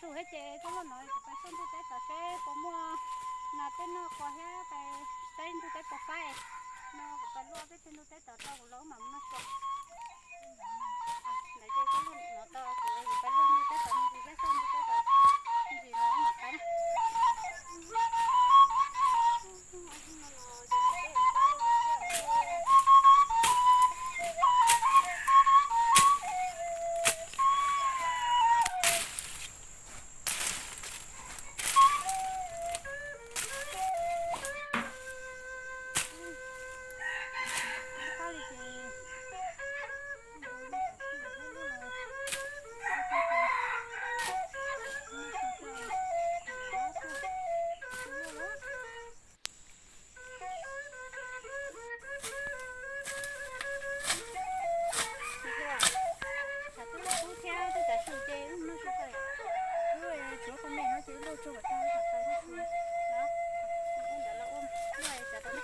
Tus thiab ces koj luaj no kuv pais xauj ntuj teb tom seb puas muaj nas tej noj qos thiab pais saib ntuj teb puas faib. No kuv pais luaj peb tug ntuj teb tom rau kuv los mam noj tso. Ntawd ces koj luaj no tau kuv pais luaj ntuj teb tom me ntsis thiab xauj ntuj teb tom me ntsis los mam faib na. Tshav twb lub kub thiab twb tav su ces wb mus noj su tau yom. Wb tsuav qhov me no ces wb lauj tsuag kom tag wb mam pais noj su. Ua ntawd los ua luaj tsam tau me.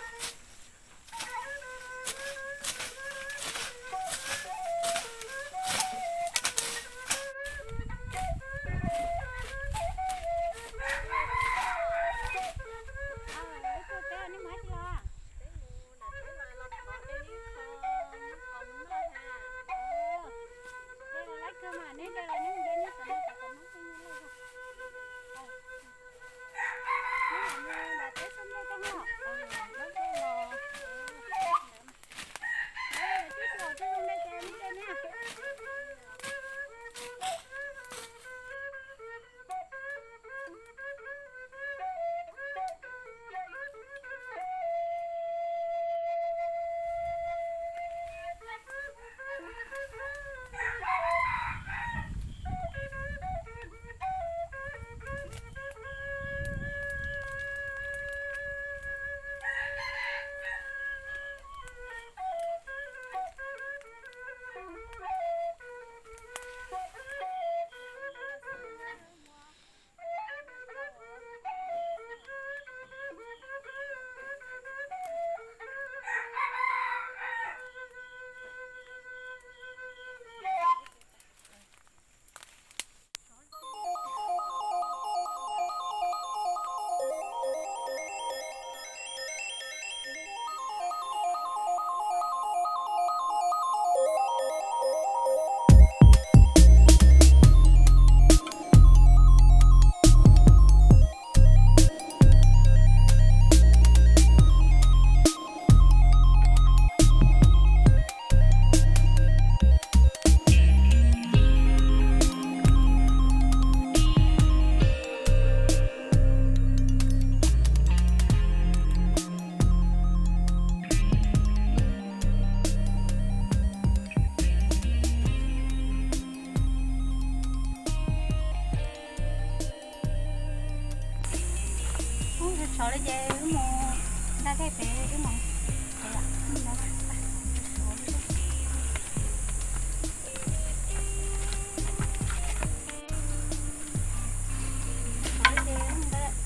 Ub, tshov li ces wb mus nqa dej pem wb mus.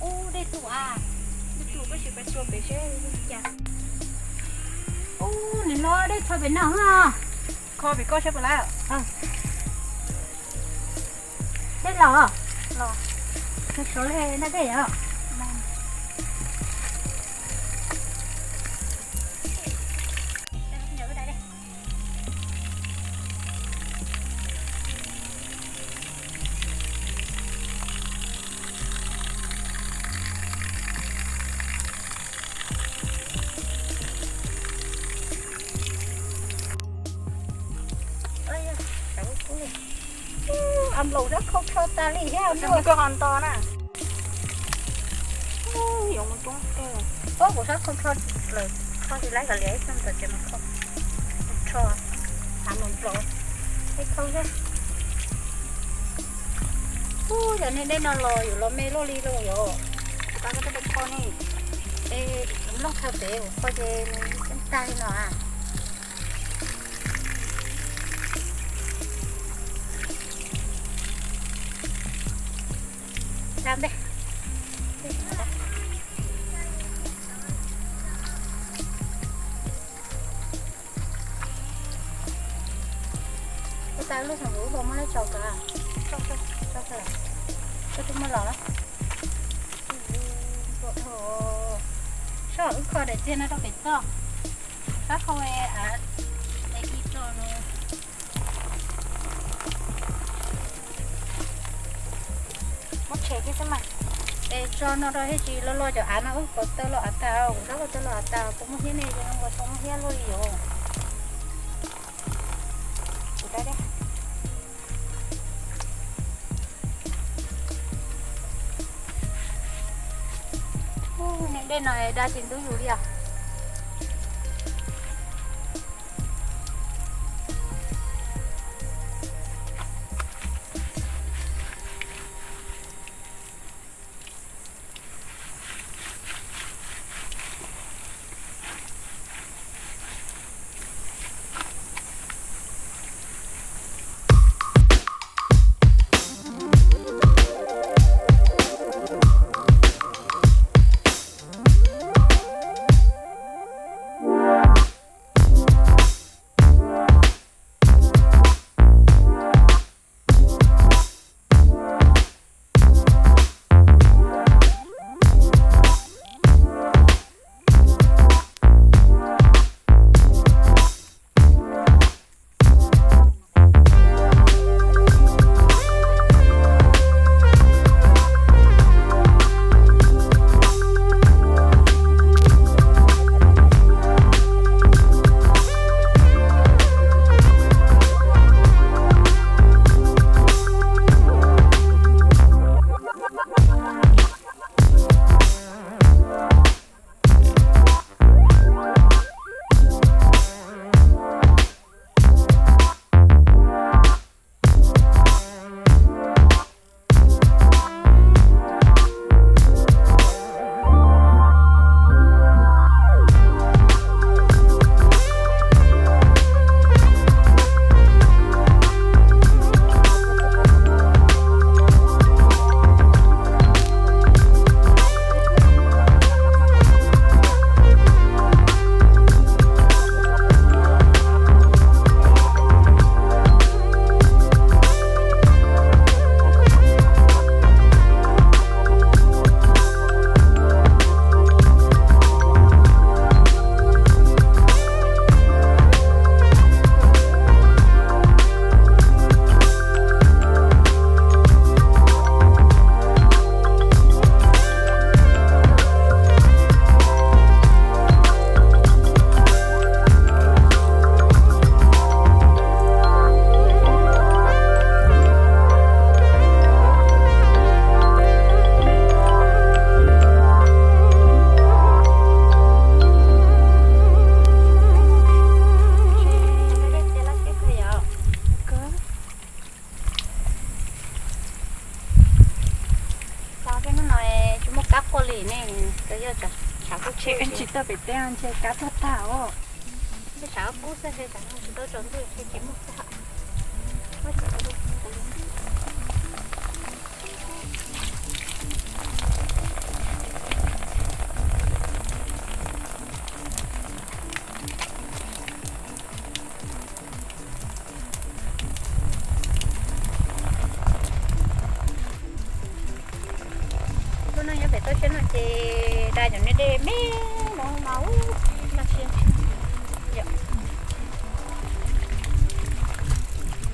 Ub, dej tu a, dej tu koj sim pais xyuas pem seb li cas. Ub, nws hlob dej tshov pem no. Kho pem koj seb puas laib. Dej los, los, sov li naj dej yom. Am laus sab khau kho tas li thiab. Koj ho nto na. Yuav mus coob kawg. Ub, kuv sab khau kho lawm, kho tsis laib kom liam ib txog ntawm tsev mas kho. Kho, hav mus nplaum, ib khau xwb. Ub, yog niag dej no los yuav los me luaj li lauj yom. Koj kho ne, es nplooj chaw pem kho ces nws tag li no a. Tsa ntej. Ua tas lub xyoo kuv ua muab lawv tsaus kawg. Tus muaj los, soj wb kho daim txiag no rau pem txoj, sab khau av, ib tso no. Muab tshem thiab xwb mas. Es tso no rau thiaj tsis lo lo cov av no, kuv taw los av tas, kuv sab kuv taw los av tas, kuv muaj hiab ne, ces no kuv tau muaj hiab luaj li yom. Kuv da dej. Ub, niag dej no da tsis ntub yus li os. Peb hnub no tsis muaj kab quaj li ne, yog tshav kub tsheb tsis tau pem teb ntshe kab tuag tag os. Tshav kub xwb, tsis tau tsaus ntuj tsis muaj kab. Lub neej nyob pem toj siab no ces da cov niag dej me no mas ub, noj siab ntshis. Yom,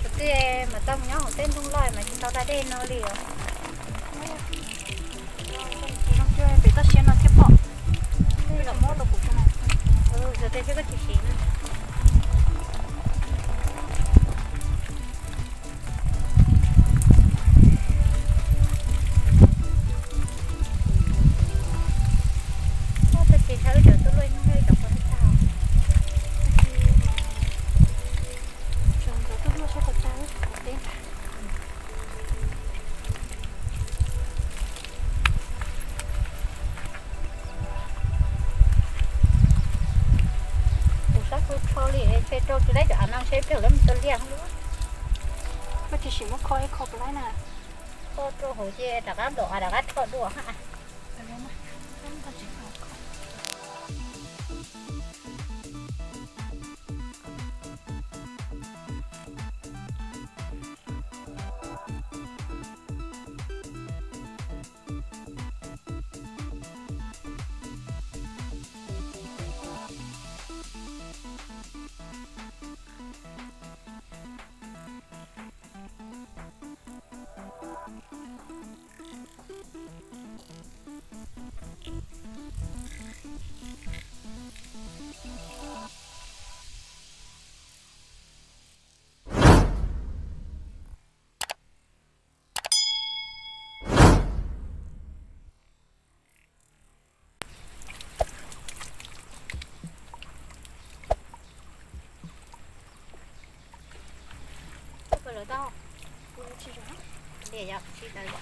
tus twg mas tau mus nyob hauv tej ntug loj mas tsis tau da dej no li os. Pem toj siab no thiaj pom. Tej zaum muab rau kuv no. Tus twg thiab koj tsis siv na. Tab sis sawv daws tuaj luaj ib hnub ib cov qhov tag. Sawv daws tuaj luaj sab ko taw teb ntag. Kuv sab kuv tsho li, ntshe rau tsis laib cov av no ntshe peb lawv mus tau liaj. Koj tsis sim muab kho ib kho puas laib na? Kho rau hauv ces rov qab nplaum rov qab rho dua ha. Koj, kuv tsis zoo. Li yog sib tawv.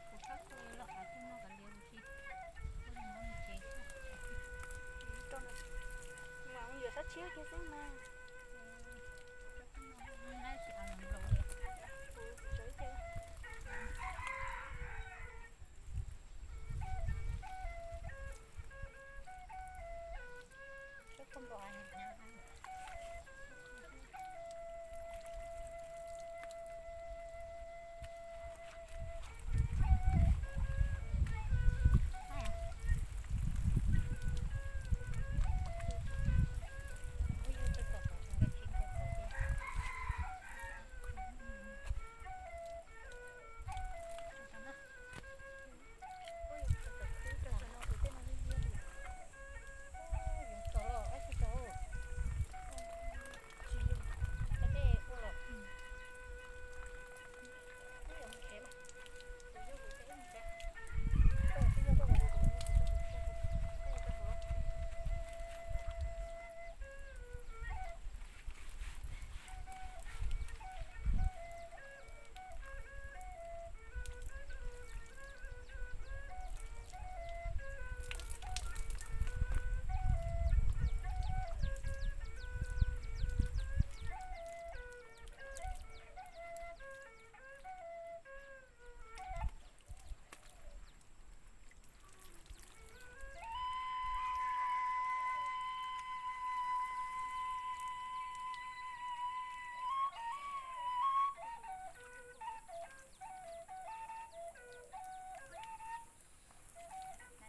Kuv txhob kho los qhov twg no kav liam kuv tsis, kuv tsis nyob mus tsev. Mas yuav sab tshiab kiag xwb mas. Kuv tsis av los nplaum li. Kuv tsis av ib ce. Sab koj nplaum av.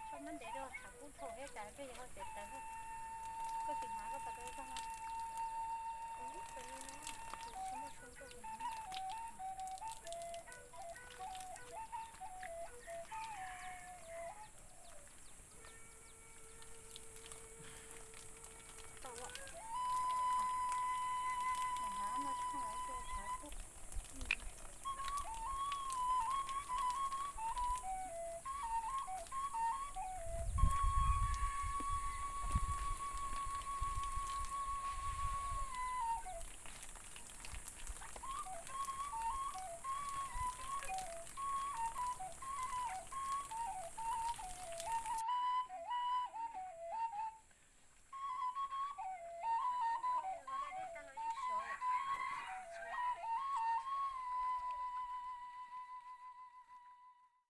Tso mab ntev rau tshav kub dhau thiab cas peb yuav ho txav tawv. Koj tsis hnav koj pas rau koj hnav. Tsis muaj tshuaj koj tsis hnav.